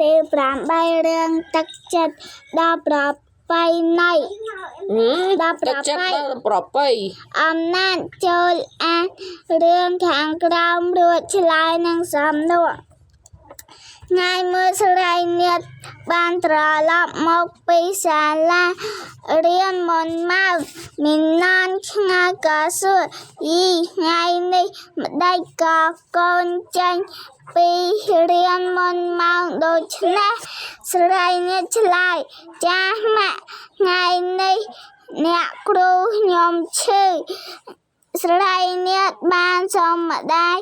ទី8រឿងទឹកចិត្តដល់ប្រពៃណី ហឹម ដល់ប្រ ទឹកចិត្ត ពៃ ដល់ប្រពៃ អំណាចចូលអានរឿងខាងក្រោមរួចឆ្លើយនឹងសំណួរថ្ងៃមួយស្រីនាថបានត្រឡប់មកពីសាលារៀនមុនមកមីននឆ្ងល់ក៏សួរយីថ្ងៃនេះម្ដេចក៏កូនចេញពីរៀនមុនម៉ោងដូច្នេះស្រីនាថឆ្លើយចាស់ម៉ាក់ថ្ងៃនេះអ្នកគ្រូខ្ញុំឈឺ ស្រីនាថបានសុំម្ដាយ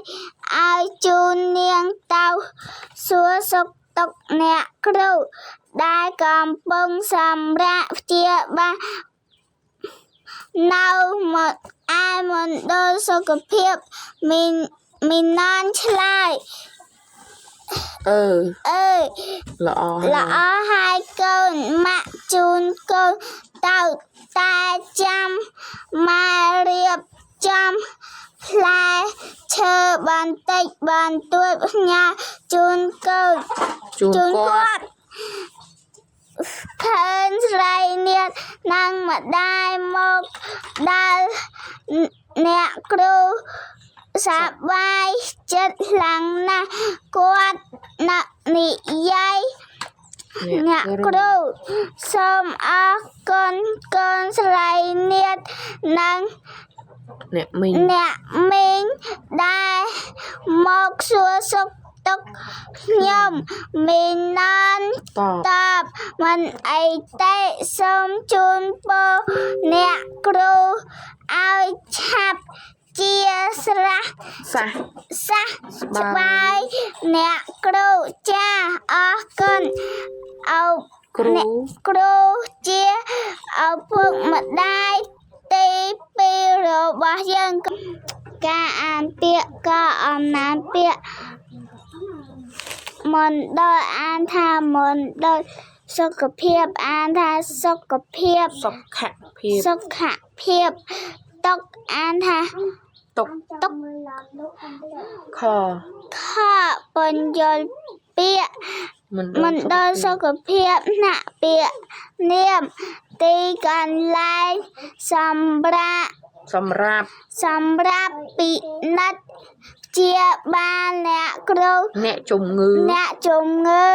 ឲ្យជូននាងទៅសួរសុខទុក្ខអ្នកគ្រូដែលកំពុងសម្រាកព្យាបាលនៅមកឯមណ្ឌលសុខភាពមីនមីននឆ្លើយ អឺ អើយ ល្អហើយ ល្អហើយកូនម៉ាក់ជូនកូនទៅតែចាំម៉ែរៀបចំផ្លែឈើបន្តិចបន្តួចផ្ញើជូនកូន ជូន ជូន គាត់ គាត់ឃើញស្រីនាថនិងម្ដាយមកដល់អ្នកគ្រូសប្បាយចិត្តខ្លាំងណាស់គាត់ណាក់និយាយ អ្នកគ្រូសូមអរគុណកូនស្រីនាថនិង អ្នកមីង អ្នកមីងដែលមកសួរសុខទុក្ខខ្ញុំមីនន តប តបមិនអីទេសូមជូនពរអ្នកគ្រូឲ្យឆាប់ជាស្រះ សះ សះ ស្បា ស្បាយអ្នកគ្រូចាអរគុណអោ គ្រូ អ្នកគ្រូជាឪពុកម្ដាយទីពីររបស់យើងការអានពាក្យក៏អំណានពាក្យមណ្ឌលអានថាមណ្ឌលសុខភាពអានថាសុខភាព សុខភាព សុខភាពតុកអានថា ទុក តុក ខ ខបញ្យលពាក្យ មណ្ឌ មណ្ឌលសុខភាពថ្នាក់ពាក្យនាមទីកន្លែងសម្រាប់ សម្រាប់ សម្រាប់ពិនិត្យព្យាបាលអ្នកគ្រូ អ្នកជំងឺ អ្នកជំងឺ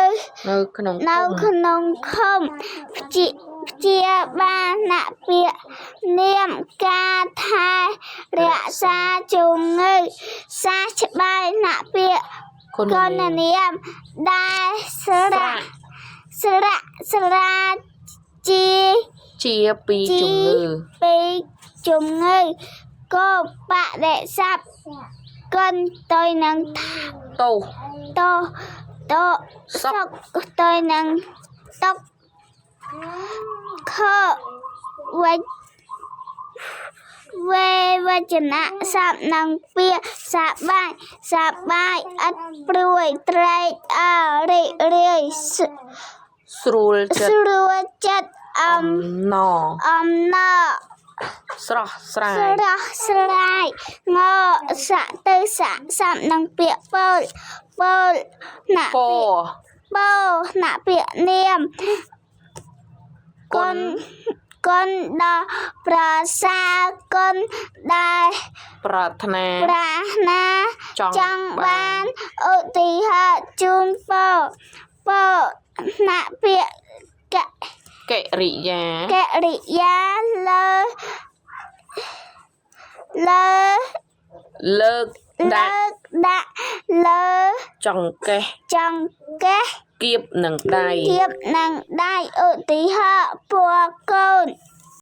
នៅក្នុង នៅ ឃុំ ក្នុងឃុំព្យាព្យាបាលអ្នកពាក្យនាមការថែរក្សាជំងឺសះស្បើយអ្នកពាក្យ គុណ គុណ នាម នាមដែលស្រៈស្រៈស្រាជា ជាពីជំងឺ ពីជំងឺកោបដិស័ព្ទកិនទៅនឹង ទោស តត សុខ សុខទៅនឹងតុកខវេវេវចនៈស័ព្ទនឹងពាក្យសប្បាយសប្បាយឥតព្រួយត្រេកអររីករាយស្ ស្រួលចិត្ត ស្រួលចិត្តអំ អំណរ អំណរ ស្រស់ស្រាយ ស្រស់ស្រាយងសៈទៅសៈស័ព្ទនឹងពាក្យពោលពោលណាក់ ព ពាក្យពោលណាក់ពាក្យនាម គុណ គុណគុណដ៏ប្រសើរគុណដែល ប្រាថ្នា ប្រាថ្នា ចង់ ចង់បានឧទាហរណ៍ជូនពរពរណាក់ពាក្យក កិរិយា កិរិយាលើលើ លើកដាក់ លើកដាក់លើ ចង្កេះ ចង្កេះ គៀបនឹងដៃ គៀបនឹងដៃឧទាហរណ៍ពណ៌កូន